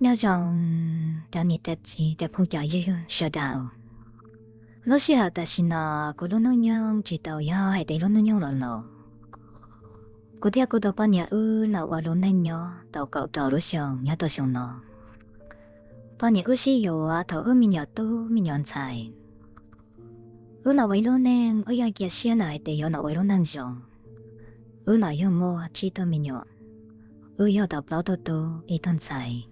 Nyob zoo cov niam cov txiv cov phooj cov ywg sawv daws. Lub sij hawm tam sim no kuv lub hnub nyoog tsis tau yog hais tias lub hnub nyoog los laus. Kuv thiab kuv tus poj niam wb los ua lub neej nyob tau kaum rau lub xyoo nyob rau xyoo no. Poj niam wb sib yuav thaum wb me nyuam tub me nyuam ntxhais. Wb los ua ib lub neej wb yeej cia siab ntawm hais tias yuav los ua ib lub neej zoo. Wb los yug muaj tsib tug me nyuam, wb yug tau plaub tug tub ib tug ntxhais.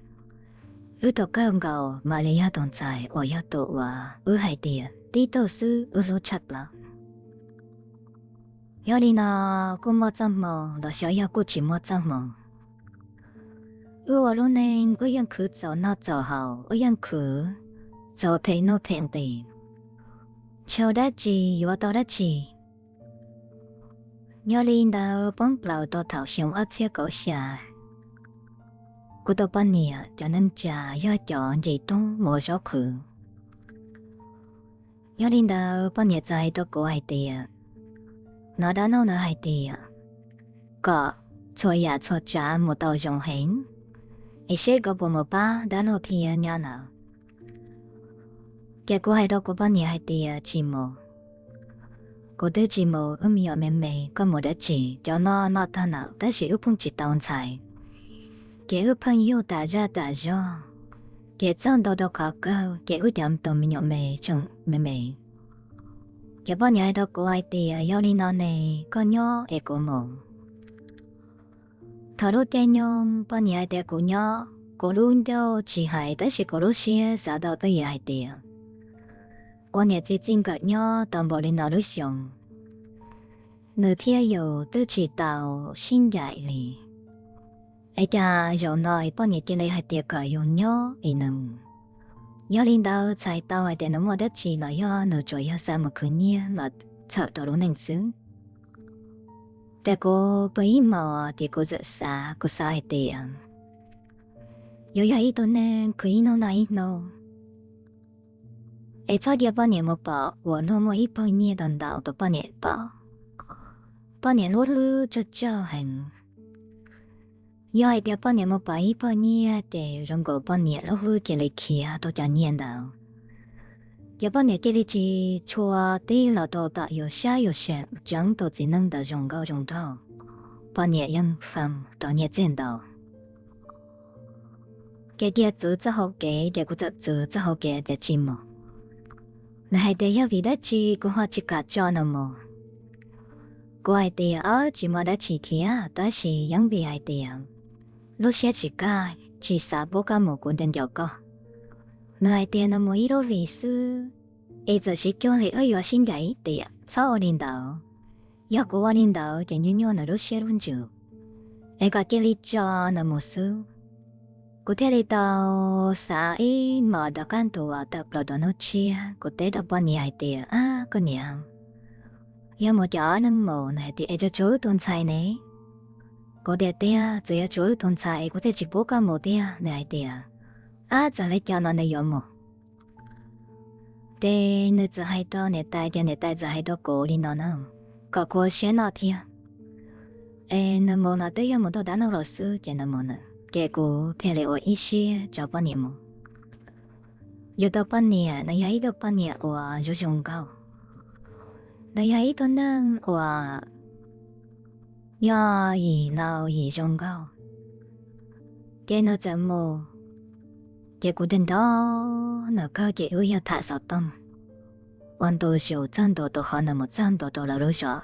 Wb tus kawg nkaus mam li yog tus ntxhais uas yog tus uas wb hais tias tib tug xwb wb hlub tshaj plaws. Yog li no kuj muaj txoj hmoo los xyov yog kuj tsis muaj txoj hmoo. Wb ua lub neej wb yeej khwv txaus noj txaus haus, wb yeej khwv txaus them nuj them nqis, ntshaw dab tsi yuav tau dab tsi. Yog li ntawd poob plaws rau thaum xyoo ob txhiab kaum xya, kuv tus poj niam cov neej tsa yog cov nce roob mus ua zaub qhwv. Yog li ntawd poj niam txawm hais rau kuv hais tias, hnov dab laug ntawd hais tias kom txhua yam txhua tsav mus tau zoo heev, es seb koj puas mus pab dab laug thiab nyab lawm. Ces kuv hais rau kuv poj niam hais tias tsis mus. Kuv twb tsis mus, wb me nyuam me me, koj mus dab tsi, cov no noj tag lawm tab sis wb pheej tsis tau ntxhais. Ces wb pheej yug tas zaj tas zog, ces txog ntua rau qhov kawg ces wb cov tus me nyuam me tseem me me. Ces poj niam hais rau kuv hais tias yog li no ne, koj nyob es kuv mus. Thaum lub caij nyoog poj niam hais tias kuv nyob, kuv lub ncauj tsis hais tab sis kuv lub siab xav tau twj ywm hais tias ua niam txiv txij nkawm nyob tau npaum li no lub xyoo, nws thiab yus twb tsis tau sib ncaim li. Es cas zaum no poj niam cia li hais tias kom yus nyob es nws mus. Yog li ntawd txhais tau hais tias nws muaj dab tsi los yog nws tsuas yog xav mus khwv nyiaj los txhawm rau lub neej xwb. Ces kuv pw ib hmos ces kuv txawm xav, kuv xav hais tias yuav yog ib tug neeg khwv ib hnub noj ib hnub, es txhob cia poj niam mus pom uas luag muaj ib pawg nyiaj ntau ntau rau poj niam pom. Poj niam lub hlwb tsawg tsawg heev. Yog hais tias poj niam mus pom ib pawg nyiaj ces zoo nkaus poj niam lub hlwb cia li khiav rau cov nyiaj ntawd. Ces poj niam cia li tsis tshua tib los rau tom yus siab yus seem tseev tus txiv neej ntawd zoo nkauj zoo nraug. Poj niam yeej fee rau nyiaj txiag ntau. Ces cia txwv txoj hau kev, ces kuv txawm txwv txoj hau kev tias tsis mus. Nws hais tias yog vim dab tsi kuv ho tsis kam tso nws mus. Kuv hais tias ab tsis muaj dab tsi thiab tab sis yeej vim hais tias lub siab tsis kaj, tsis xav pub koj mus kuv nco nco koj. Nws hais tias nws mus ib lub hlis xwb, es txawm siv cuag li wb yuav sib ncaim ib tiam, txhob ua li ntawd. Yog kuv ua li ntawd ces nyuaj nyuaj nws lub siab lub ntsws, es kom cia li tso nws mus xwb. Kuv thiaj li tau xav ib hmos rov qab ntua tawm plaws rau hnub tshiab, kuv teb rau poj niam hais tias ab koj niam, yog mus cov neeg mus, nws hais tias es tsuas tshuav wb tus ntxhais ne? Kuv tias tiag, txawm yuav tshuav wb tus ntxhais es kuv thiaj tsis pub koj mus tiag. Nws hais tias ab txawm li cas los nws yuav mus. Ces nws txawm hais rau niam tais, ces niam tais txawm hais rau kuv li no na, kom kuv ua siab noj thiab. Es nws mus los twb yog mus nrog dab laug los xwb ces nws mus nws, ces kuv thiaj li ua ib siab tso poj niam mus. Yus tus poj niam nws yog ib tug poj niam uas zoo zoo nkauj, nws yog ib tug neeg uas yog yim laus yim zoo nkauj. Ces nws txawm mus, ces kuv nrog nws kawg ces wb yog tham xov tooj ua ntu zus txog ntua rau qhov nws mus txog ntua rau lawv lub zos.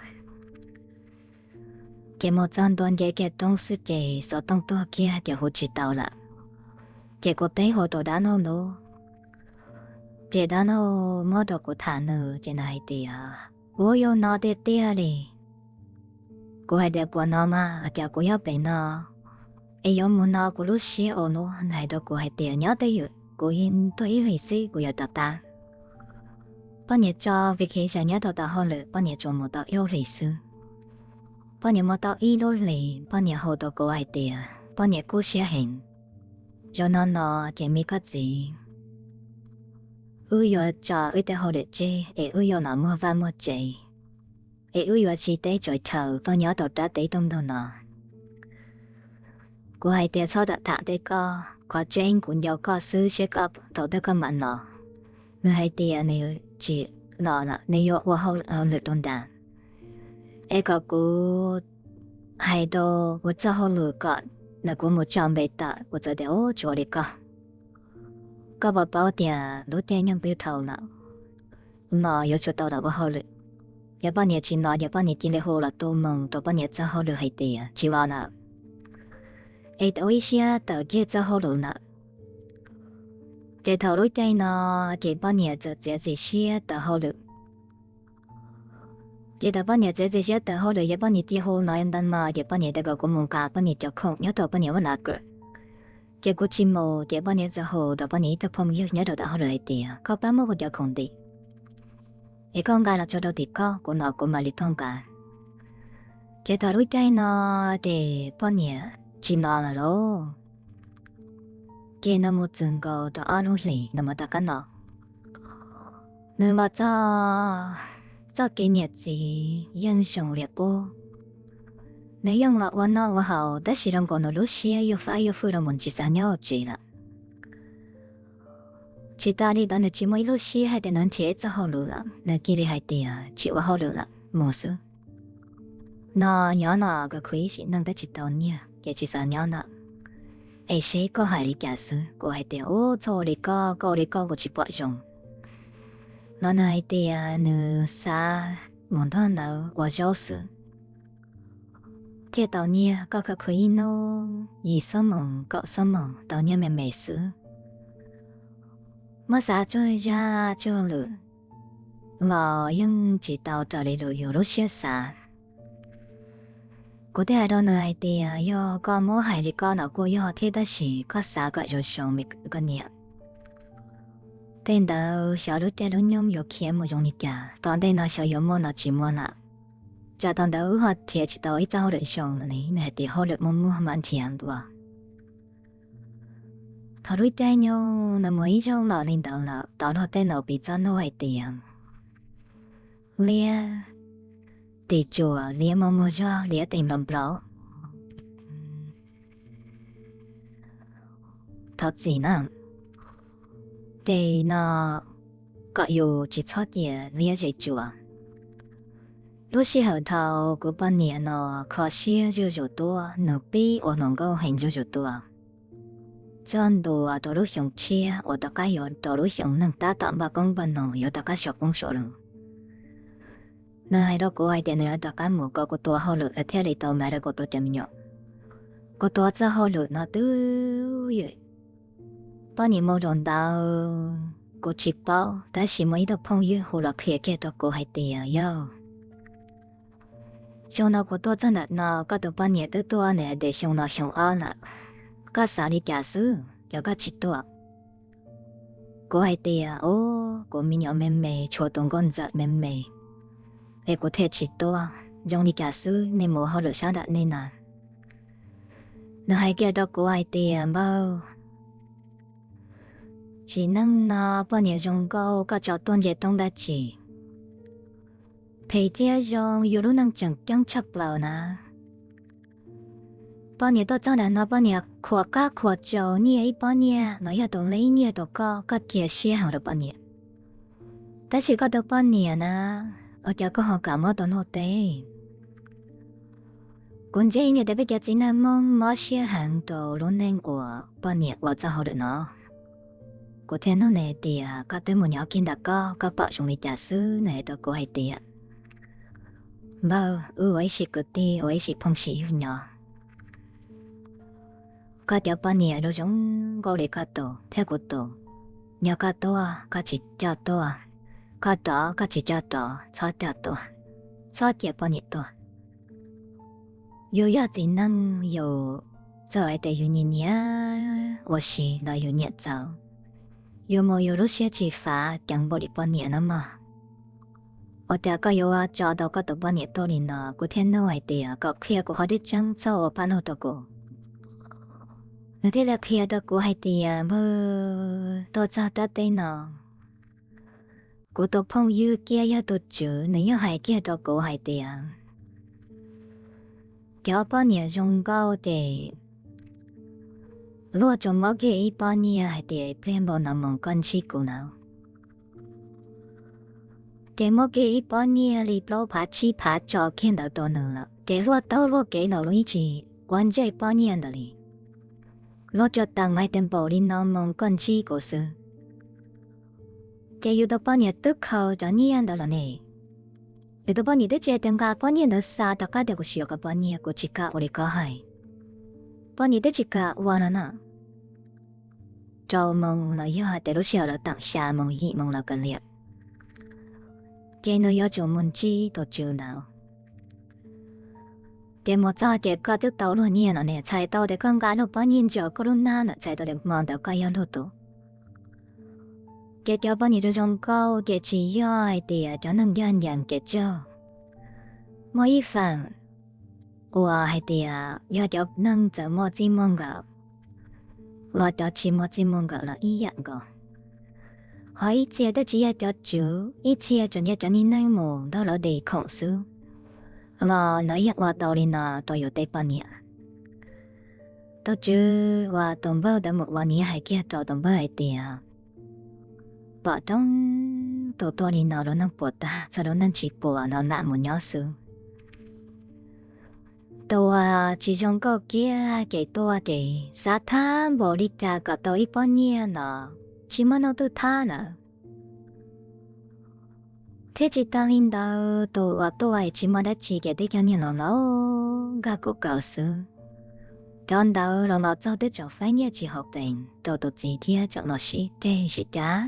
Ces mus txog ntua nce kiag roob xwb ces xov tooj tuag kiag ces hu tsis tau lawm. Ces kuv teb hu rau dab laug lauj, ces dab laug muab rau kuv tham nws ces nws hais tias kuv yog no tiag tiag li. Kuv hais tias puas no mas, cas kuv nyob pem no es yuav mus no kuv lub siab ua luaj. Nws hais rau kuv hais tias nyob twj ywm, kuv tuaj ib hlis xwb kuv yuav rov qab. Poj niam tso vacation nyob rau tom hauj lwm, poj niam tsuas mus tau ib lub hlis xwb. Poj niam mus tau ib lub hlis poj niam hu rau kuv hais tias poj niam kub siab heev, zaum no no ces me koj txiv, wb yuav tso wb tej hauj lwm tseg es wb yuav los muag vaj muag tsev, es wb yuav tsis teb tsam chaw tuaj nyob rau rab teb tooj ntug no. Kuv hais tias txhob tham tej koj, qhov tseeb kuv nco koj xwb, saib koj thaum twg koj mam los. Nws hais tias nws tsis los lawm, nws yuav ua hauj lwm rau nram, es kom kuv hais rau kuv txoj hauj lwm kom nws, kuv mus tso npe tawm. Kuv txawm tias, Ub, tsis ua li koj. Koj puas paub tias lub caij nyoog twb dhau lawm, no yuav tsum tau los ua hauj lwm. Yog poj niam tsis los, yog poj niam cia li hu los tu moo rau poj niam txoj hauj lwm hais tias tsis los lawm, es tau ib siab tawm kiag txoj hauj lwm lawm. Ces thaum lub caij no ces poj niam txawm txiav txim siab tawm hauj lwm. Ces thaum poj niam txiav txim siab tawm hauj lwm, yog poj niam cia hu no ntawd mas ces poj niam tias kom kuv mus nqa poj niam cov khoom nyob rau poj niam ua lab kawm. Ces kuv tsis mus, ces poj niam txawm hu rau poj niam ib tug phooj ywg nyob rau tom hauj lwm hais tias, Koj pab muab kuv cov khoom ntim, es koj nqa los tso rau tim koj, kuv no kuv mam li tuaj nqa. Ces thaum lub caij no ces poj niam tsis los lawm lauj. Ces nws mus txwm nkaus rau ob lub hlis nws mam rov qab los. Nws los txog, txoj kev niam txiv yeej zoo li qub. Nws yeej los ua noj ua haus tab sis zoo nkaus nws lub siab yuav fab yuav fwj los mus tsis xav nyob hauv tsev lawm. Tsis tas li ntawd nws tsis muaj ib lub siab hais tias nws nrhiav ib txoj hauj lwm lawm, nws cia li hais tias tsis ua hauj lwm lawm, mus xwb. No nyob no kawg khuv ib sim neej twb tsis tau nyiaj ces tsis xav nyob lawm. Es seb koj hais li cas xwb? Kuv hais tias, Ub, txhob ua li koj, koj ua li koj kuv tsis pom zoo. No nws hais tias nws xav mus nrog lawv ua zaub xwb, thiaj tau nyiaj. Koj kawg khuv ib hnub yim xuab moos kaum xuab moos tau nyiaj me me xwb. Muab xav tsuag zaj tsuag lwm los yeej tsis tau raws li lub, yus lub siab xav. Kuv thiaj hais rau nws hais tias, Yog koj muab hais li koj los kuj yog thiab, tab sis koj xav kom zoo zoo me koj niam. Tej ntawd xyov lub caij lub nyoog yuav khiav mus zoo li cas, tom ntej no xyov yuav muaj los tsis muaj lawm. Tsam thaum ntawd wb ho nrhiav tsis tau ib txoj hauj lwm zoo li, nws hais tias hauj lwm muaj muaj mam nrhiav dua. Thaum lub caij nyoog nws mus ib zaug los li ntawd lawm, tau luag tej laus piv txoj lus hais tias, Liab ris tsuas, liab muaj muag zog, liab tes nplaum nplaum. Thov txim na. Ces no kom yus tsis txhob cia liab zes tsuas. Lub sij hawm dhau, kuv poj niam no kho siab zuj zus tuaj, nws pib ua hluas nkauj heev zuj zus tuaj. Txog ntua rau lub xyoo tshiab uas rov qab yuav rau lub xyoo neeg tab tom npaj koob npaj loo yuav rov qab so koob so loo, nws hais rau kuv hais tias nws yuav rov qab mus kom kuv tua hauj lwm thiaj li tau mam rau kuv tua cov me nyuam. Kuv tua txoj hauj lwm no twb ywm, poj niam mus zaum ntawd kuv tsis paub, tab sis muaj ib tug phooj ywg hu los qhia kiag rau kuv hais tias, Yog xyoo no kuv tuaj txog ntawm no, koj tus poj niam twb tuaj nws hais tias xyoo no xyoo ob lawm, koj xav li cas xwb yog koj tsis tuaj? Kuv hais tias, Ub, kuv me nyuam me me, tshuav tus nkauj ntxawm me me, es kuv thiaj tsis tuaj. Zoo li cas xwb, nej mus hauj lwm sab nram nej na. Nws hais kiag rau kuv hais tias, Npawg, tsim neej no poj niam zoo nkauj, koj tso tuaj ntsia roob dab tsi? Phem thiab zoo, yus lub neej tseem ceeb tshaj plaws na. Poj niam tuaj txog ntawm no poj niam khuam qab khuam tsaus nyiaj ib pob nyiaj los yog tus ib nyiaj rau koj, koj cia siab heev rau poj niam. Tab sis koj tus poj niam na, ua cas koj ho kam muab tua luag teb? Kuv ntseeg tias peb cov txiv neej Hmoob mob siab heev rau lub neej uas poj niam ua txoj hauj lwm no. Kuv thiaj nug nws tias, Koj twb mus nyob kiag ntawm koj, koj pom zoo li cas xwb? Nws hais rau kuv hais tias, Npawg, wb ua ib sim kwv tij, ua ib sim phooj sim ywg nyob. Koj cov poj niam zoo zoo nkauj li koj tus thiab kuv tus, yog koj tuaj koj tsis coj tuaj, koj rov koj tsis coj rov, txhob coj tuaj, txhob cia poj niam tuaj. Yus yog txiv neej, yus txawm hais tias yus nyiam nyiam ua si los yus nyiam txawv, yus mus yus lub siab tsis fav ceev npaum li poj niam no mog. Ua cas koj yuav tso tau koj tus poj niam tuaj li no? Kuv thiaj nug hais tias kom qhia kuv qhov tseeb tseeb, txhob ua paj lug rau kuv. Nws thiaj li qhia rau kuv hais tias, Npawg, tuaj txog rab teb no, kuv tus phooj ywg kiag yog tus tswv, nws yeej hais kiag rau kuv hais tias, cov poj niam zoo nkauj ces Luaj tsuas muab kiag ib pob nyiaj hais tias pliag npaum no mus koj ntsib kuv nawb. Ces muab kiag ib pob nyiaj li plaub phav tsib phav tso kiag ntawd rau nws lawm, ces Luaj taug Luaj kev los Luaj yeej tsis quav ntsej pob nyiaj ntawd li. Luaj tsuas teem hais tias npaum li no mus koj ntsib kuv xwb. Ces yus tus poj niam twb khaws cov nyiaj ntawd los ne, yus tus poj niam twb tsis hais tias nqa pob nyiaj ntawd xa rov qab tias kuv tsis yuav koj pob nyiaj, kuv tsis kam ua li koj hais. Poj niam twb tsis kam ua no na. Rau moos los yog hais tias lub sij hawm lawv teem xya moos yim moos los kav liam, ces nws yuav tsum mus ntsib tus tswv ntawd. Ces mus txog ces koj twb tau luag nyiaj no ne, txhais tau tias koj nqa luag pob nyiaj ntsaws koj lub hnab na, txhais tau tias hmo ntawd koj yog luag tus. Ces cov poj niam zoo zoo nkauj ces tsis yog hais tias cov neeg ncaj ncees ces tsaug. Muaj ib feem uas hais tias yog cov neeg txawm muaj txij muaj nkawm los cov tsis muaj txij muaj nkawm los ib yam nkaus. Ho ib txhia twb tsis yog cov tswv, ib txhia tseem yog cov niag neeg mus nrog lawv de khoom xwb, los lawv yeej ua tau li no rau yus tej poj niam. Tus tswv uas tus npawg ntawd mus ua nws hais kiag rau tus npawg hais tias, pom coob tus tuaj li no lub neej puas tag, txog lub neej tsis puas los lam mus nyob xwb. Tus uas tsis zoo nkauj kiag ces tuaj ces xav thab npaum li cas kom tau ib pob nyiaj los tsis muaj leej twg thab lawm. Thiab tsis tas li ntawd tus uas tuaj tsis muaj dab tsi ces twb cov niag laus laus nkag kuv kaus xwb. Cov ntawd los los txog twb tseem faib nyiaj tsis haum peem rau tus txiv thiab tseem los sib ceg sib cav.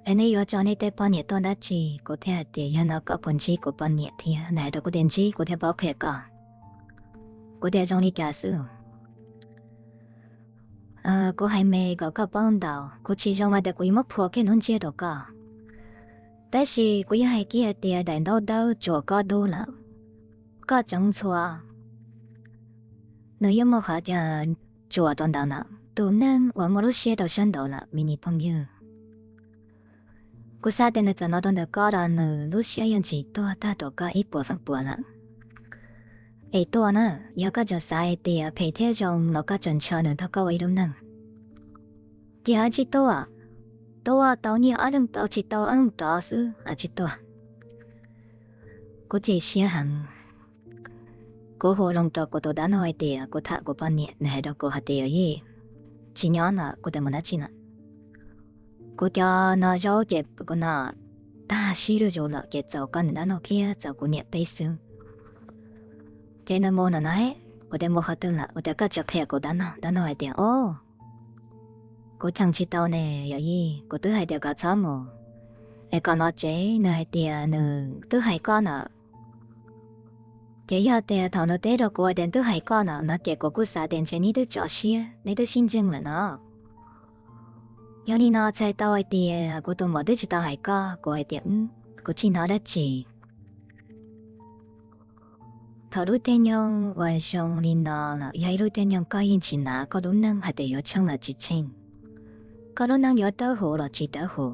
Es nej yuav tso nej tej poj niam tuaj dab tsi? Kuv thiaj hais tias yog no koj puas ntsib kuv poj niam thiab? Nws hais rau kuv tias ntsib, kuv thiaj paub qhia koj. Kuv tias zoo li cas xwb? Kuv hais me kom koj paub ntau, kuv tsis zoo mas tias kuv yuav muab phua kiag lub ntsiab rau koj. Tab sis kuv yog hais kiag tias daim ntaub dawb tsuas koj dub lawm, koj tseev ntxhua, nws yeej muaj qhov cas tsuas rau ntawd lawm. Tus neeg uas muaj lub siab rau sab nraud lawm me ni phooj ywg. Kuv xav tias nws txawm no rau ntawm koj los nws lub siab yeej tsis tuag tag rau koj ib puas feem pua lawm. Es tuaj na, yog koj tseem xav hais tias phem thiab zoo los koj tseem ntshaw nws nrog koj ua ib lub neej. Ces tsis tuaj, tuaj tau nyiaj ob leeg tau, tsis tau ob leeg rov xwb, tsis tuaj. Kuv chim siab heev. Kuv hu loo rau kuv tus dab laug hais tias kuv tham kuv poj niam, nws hais rau kuv hais tias yog tsis nyob no kuv tias mus dab tsi na. Kuv cov no zaub ces kuv no tag sib zuj zus lawm ces txaus koj niam dab laug thiab txaus kuv niam peb xwb. Ces nws mus no na, kuv tias mus qhov twg lawm? Kuv tias koj tsis qhia kuv dab laug. Dab laug hais tias o, kuv cheem tsis tau ne yawm yij, kuv twb hais tias kom txhob mus es kom los tsev, nws hais tias nws twb hais koj na. Ces yog tias thaum nws teb rau kuv tias twb hais koj no no ces kuv kuj xav tias ntshe neb twb tso siab, neb twb sib ntseeg lawm no. Yog li no txhais tau hais tias kuv tus muam twb tsis tau hais koj. Kuv hais tias kuv tsis hnov dab tsi. Thaum lub caij nyoog uas zoo li no lawm yog ib lub caij nyoog koj yeej tsis hnav koj lub neej hais tias yuav tsheej los tsis tsheej, koj lub neej yuav dawb huv los tsis dawb huv,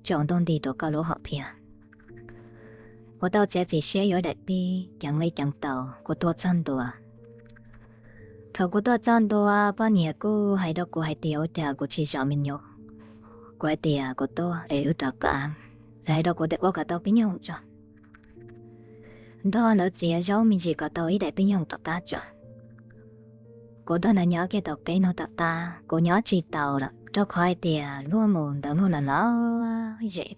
tsaus ntuj nti rau koj lub hom phiaj. Kuv tau txiav txim siab yuav daim pib ceev li ceev tau, kuv tuaj txog ntua. Thaum kuv tuaj txog ntua poj niam kuj hais rau kuv hais tias ua cas kuv tsis zov me nyuam. Kuv hais tias kuv tuaj es wb rov qab. Hais rau kuv tias ua kom tau pib nyoog tso, nrog lawv txiav zaub me ntsis kom tau ib daim pib nyoog rov qab tso. Kuv nrog nws nyob kiag tau peb hnub tom qab kuv nyob tsis tau lawm rau qhov hais tias luag mus ntawd luag los lawm zem.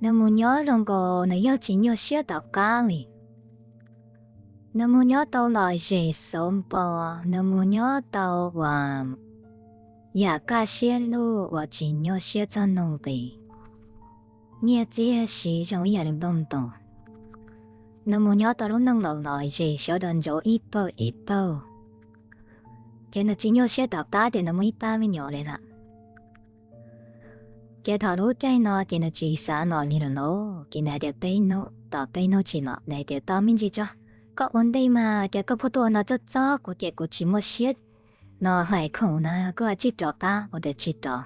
Nws mus nyob zoo nkaus nws yog tsis nyuaj siab tom qab li. Nws mus nyob tau lom zem xauv npo, nws mus nyob tau uas yam kaj siab lug uas tsis nyuaj siab txog nug nqis, nyiaj txiag siv zoo ib yam li nplooj ntoos. Nws mus nyob tau lub neej lom lom zem sawv daws ntsoov ib pawg ib pawg. Ces nws tsis nyuaj siab tom qab tias nws muaj ib pab me nyuam li lawm. Ces thaum lub caij no ces nws tsis xav los li lawm lauj, ces nws hais tias peb hnub tos peb hnub tsis los, nws hais tias tos me ntsis tso, koj ua ntej mas ces koj pheej tuaj ua no txob txob kuv ces kuv tsis muaj siab no hlais khoom na, koj tsij rov qab. Kuv tias tsis rov,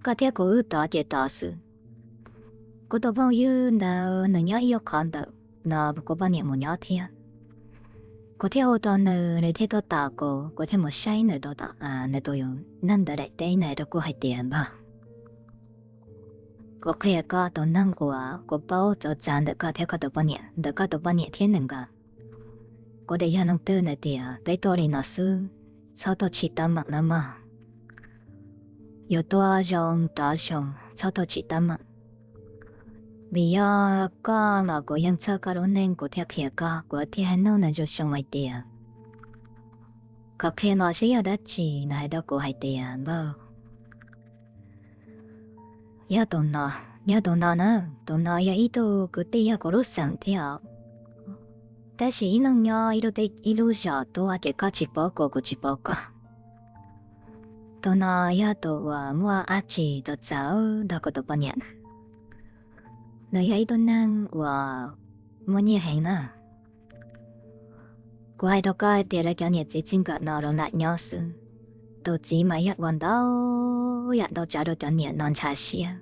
koj thiab kuv wb rov ces rov xwb. Kuv tus phooj ywg ntawd nws nyob ib qho ntawm no kuv poj niam mus nyob thiab. Kuv thiaj hu rau nws, nws thiaj tuaj tos kuv, kuv thiaj mus saib nws tus, nws tus neeg ntawd daim teb, nws hais rau kuv hais tias, npawg, kuv qhia koj tus neeg uas kuv paub txawv txav ntawm koj thiab koj tus poj niam, ntawm koj tus poj niam thiab nws nkaus. Kuv tias yog leej twg? Nws tias peb tuaj li no xwb, txhob tuaj tsim teeb meem nawb mog. Yuav tuaj zoo rov zoo, txhob tuaj tsim teeb meem. Vim yog koj los kuv yeej txhawj koj lub neej, kuv thiaj qhia koj, kuv thiaj hais nug nws zoo zoo hais tias, koj qhia no seb yog dab tsi? Nws hais rau kuv hais tias, npawg, yog tus no, yog tus no na, tus no yog ib tug kwv tij yog kuv lub xeem thiab os. Tab sis ib leeg nyob ib lub zos tuaj ces koj tsis paub kuv, kuv tsis paub koj. Tus no yog tus uas muaj dab tsi txawv txawv nrog kuv tus poj niam. Nws yog ib tug neeg uas muaj nyiaj heev na. Kuv hais rau koj hais tias lawv cov niam txiv txij nkawm no los nam nyob xwb. Tus txiv mas yog ua ntau yam ntau tsav rau cov niam no ntshav siab,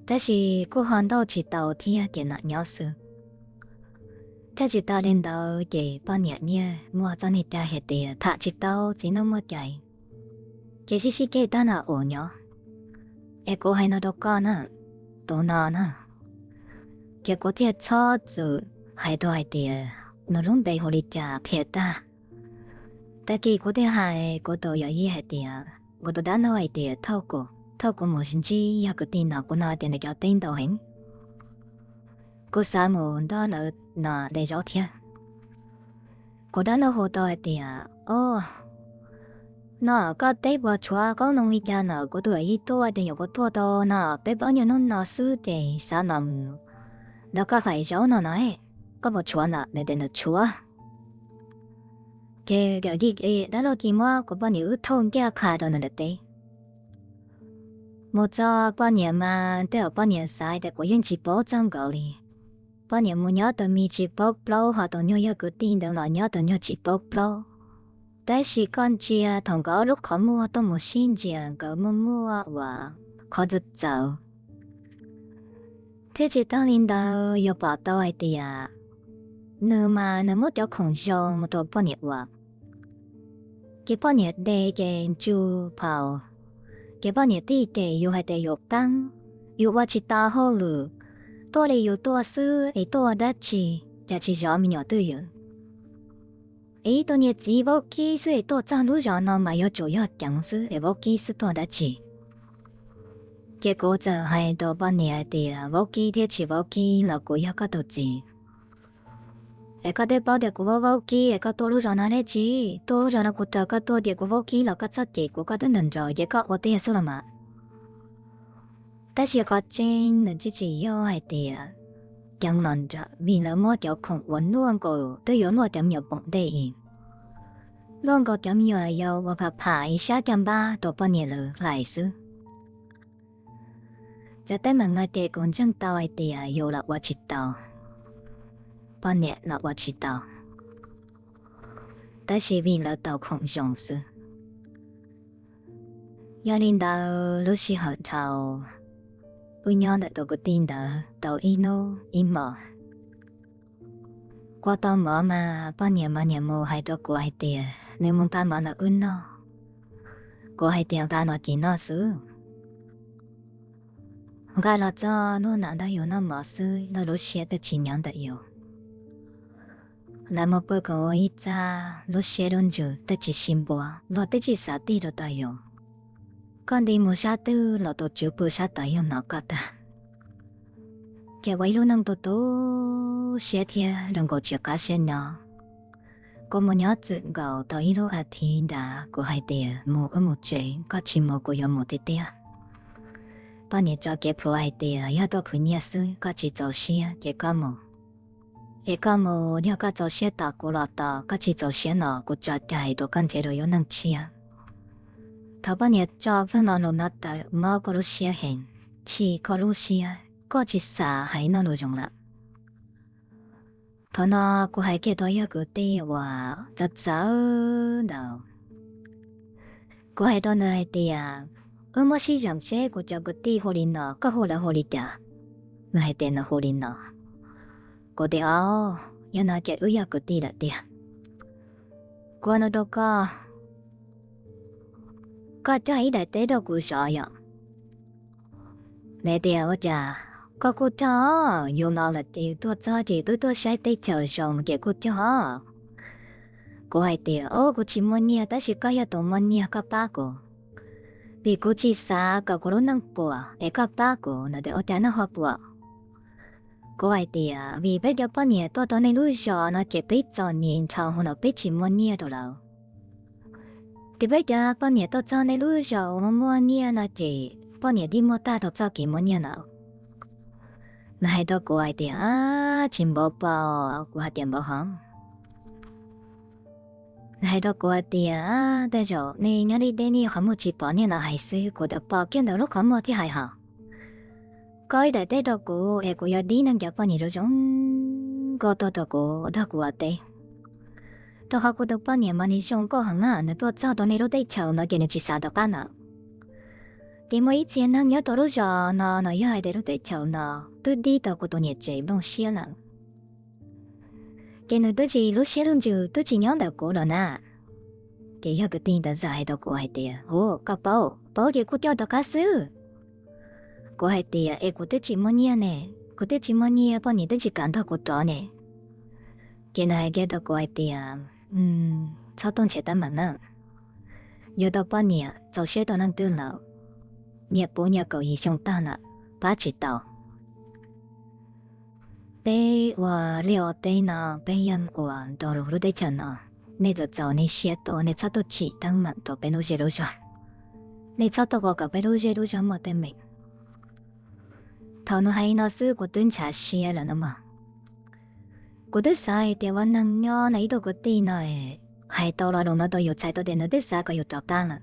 tab sis kuj ho nrauj tsis tau thiab ces nam nyob xwb. Thiab tsis tas li ntawd ces poj niam niaj muaj txoj neeg cai hais tias tham tsis tau, txiv neej muaj cai, ces sib sib ceg tag nrho uas nyob. Es kuv hais no rau koj na, tus no na, ces kuv thiaj txhob txwm hais rau hais tias nws lub npe hu li cas qhia tag. Tag kis kuv thiaj hais kuv tus yawm yij hais tias, kuv tus dab laug hais tias thauj kuv, thauj kuv mus ntsib yog kwv tij no, kuv hnov tias nws cov teb ntau heev, kuv xav mus nrog lawv no de zaub thiab. Kuv dab laug hu rau hais tias, o, no koj teb puas tshuav qoob loo li cas na? Kuv tus yawm yij tuaj ces nyuam qhuav tuaj tau no peb plaub nyuag hnub no xwb ces xav los nrog koj hais zaub no no, koj puas tshuav na? Nws tias nws tshuav. Ces yawm yij dab laug cia muab kuv poj niam wb thauj ncaj qha rau nws nram teb. Mus txog poj niam mas tej zaum poj niam xav tias kuv yeej tsis paub txog nkawd li. Poj niam mus nyob tus me tsis paub plaub, ho tus nyuag yog kwv tij ntawd los nyob tus nyuag tsis paub plaub. Tab sis koj ntsia thaum nkawd lub qhov muag tuaj mus sib ntsia nkawd muaj muaj uas qhov txawv txawv. Thiab tsis tas li ntawd yuav pom tau hais tias nws mas nws muab cov khoom zoo mus rau poj niam ua. Ces poj niam de ces ntsug phau, ces poj niam tij ces yus hais tias yus qeeb, yus ua tsis tau hauj lwm, tuaj li yus tuaj xwb es tuaj ua dab tsi, cas tsis zov me nyuam twj ywm. Es ib tug niag txiv vaub kib xwb es tuaj txog lub zos no mas yuav tsum yog ceev xwb es vaub kib xwb tuaj dab tsi. Ces kuv txawm hais rau poj niam hais tias vaub kib thiab tsis vaub kib los kuv yog koj tus txiv. Es koj twb paub tias kuv vaub vaub kib es koj tuaj lub zos no dab tsi? Tuaj lub zos no kuv raws koj tuaj, ces kuv vaub kib los koj txhob cem kuv, koj twb nrog nraud ces koj ua tiag xwb los mas. Tab sis qhov tseeb nws tsis tsis yog hais tias ceev los nraug, vim lawv muab cov khoom uas luaj nkaus twb yuav luaj cov me nyuam poom ntej, luaj nkaus cov me nyuam yaus uas pham pham ib sab caj npab rau poj niam lawv hlais xwb. Cov teeb meem no ces kuv ntseeg tau hais tias yus los ua tsis tau, poj niam los ua tsis tau, tab sis vim lawv tau khoom zoo xwb. Yog li ntawd lub sij hawm dhau, wb nyob ntawm tus kwv tij ntawd tau ib hnub ib hmos. Kuv tau mov mas poj niam mas niam mus hais rau kuv hais tias nws mus nqa mov los wb noj. Kuv hais tias nqa los ces noj xwb. Nqa los txog nug nam nrog yus noj mov xwb, lawv lub siab twb tsis nyob ntawm yus. Lawv mus pw koom ua ib txaj, lub siab lub ntsws twb tsis sib npuab, luag twb tsis xav tig rau tom yus. Koj nti mus sab twg los tus tswv pw sab tod yeej hnov koj tag. Ces ua ib lub neej tu tu siab thiab zoo nkaus tsis qab siab nyob. Kuv mus nyob txwm nkaus tau ib lub as thiv nrad, kuv hais tias mus wb mus tsev, koj tsis mus kuv yuav mus tiag tiag. Poj niam tso kev plhuav hais tias yog tuaj khwv nyiaj xwb, koj tsis txaus siab ces koj mus. Es koj mus, yog koj txaus siab tos kuv los tos, koj tsis txaus siab no kuv tso cai rau koj nrhiav dua lub neej tshiab. Thaum poj niam tso koj lo lus no tawm mob koj lub siab heev, chim koj lub siab, koj tsis xav hais noj lus zoo lawm. Thaum no kuv hais kiag rau yog kwv tij uas txawv txawv ntawd, kuv hais rau nws hais tias, wb muab sib zeem seb kuv cov kwv tij hu li no, koj hu lawv hu li cas? Nws hais tias nws hu li no. Kuv tias, o, yog no ces wb yog kwv tij lawm tiag. Kuv no rau koj, koj cog ib daim teb rau kuv zov yom. Nws tias, Ua cas koj kuj cog, yus no los ces yus tuaj txog ces yus twb tuaj saib teb chaws zoo ces kuj cog. Kuv hais tias, Au, kuv tsis muaj nyiaj, tab sis koj yog tus muaj nyiaj, koj pab kuv, vim kuv tsis xav kom kuv lub neej puas es koj pab kuv. Nws tias, Ua cas nej ho puas? Kuv hais tias, Vim peb cov poj niam tuaj tau nej lub zos no ces peb txom nyem nrho, hos no peb tsis muaj nyiaj rau lawm. Ces peb cov poj niam tuaj txog nej lub zos uas muaj nyiaj no ces poj niam twb muaj tag rau txoj kev muaj nyiaj no. Nws hais rau kuv hais tias, Ab, tsis npaum pom. Kuv hais tias, Npaum hov. Nws hais rau kuv hais tias, Tej zaum nej nyob deb deb nej qhov muag tsis pom, nej los hais xwb, kuv tau pom kiag ntawm lub qhov muag thiab hais hos. Koj ib daim teb rau kuv es kuv yuav dib neeg cov poj niam zoo zoo nkauj tuaj rau kuv nrog kuv ua teb, rau qhov kuv tus poj niam mas nws zoo nkauj heev na, nws tuaj txog rau nej lub teb chaws no ces nws tsis xav rov qab lawm. Ces muaj ib txhia neeg nyob rau lub zos no, no yog hais tias lub teb chaws no twb dib tau kuv tus niam tsev nplooj siab lawm, ces nws twb tsis lub siab lub ntsws twb tsis nyob ntawm kuv lawm na. Ces yog kwv tij ntawd txawm hais rau kuv hais tias, Ua, koj paub, paub ces kuj coj rov qab xwb. Kuv hais tias, Es kuv twb tsis muaj nyiaj ne, kuv twb tsis muaj nyiaj, poj niam twb tsis kam nrog kuv rov ne. Ces nws hais kiag rau kuv hais tias, Txhob tuaj nrhiav teeb meem na, yug tau poj niam txaus siab tau leej twg lawm, nyiam puv nyiam kaum yim xyoo tag lawm, pab tsis tau. Peb ua liaj ua teb no, peb yeej ua rau lub teb chaws no, nej txaus txaus nej siab tuaj, nej txhob tuaj tsim teeb meem rau peb lub zej lub zog, nej txhob tuaj ua kom peb lub zej lub zog muaj teeb meem. Thaum nws hais no xwb kuv twb ntshav siab lawm no mas. Kuv twb xav hais tias ua neeg nyob no ib tug kwv tij no hais tau lo lus no rau yus, txhais tau tias nws twb xav kom yus rov qab lawm.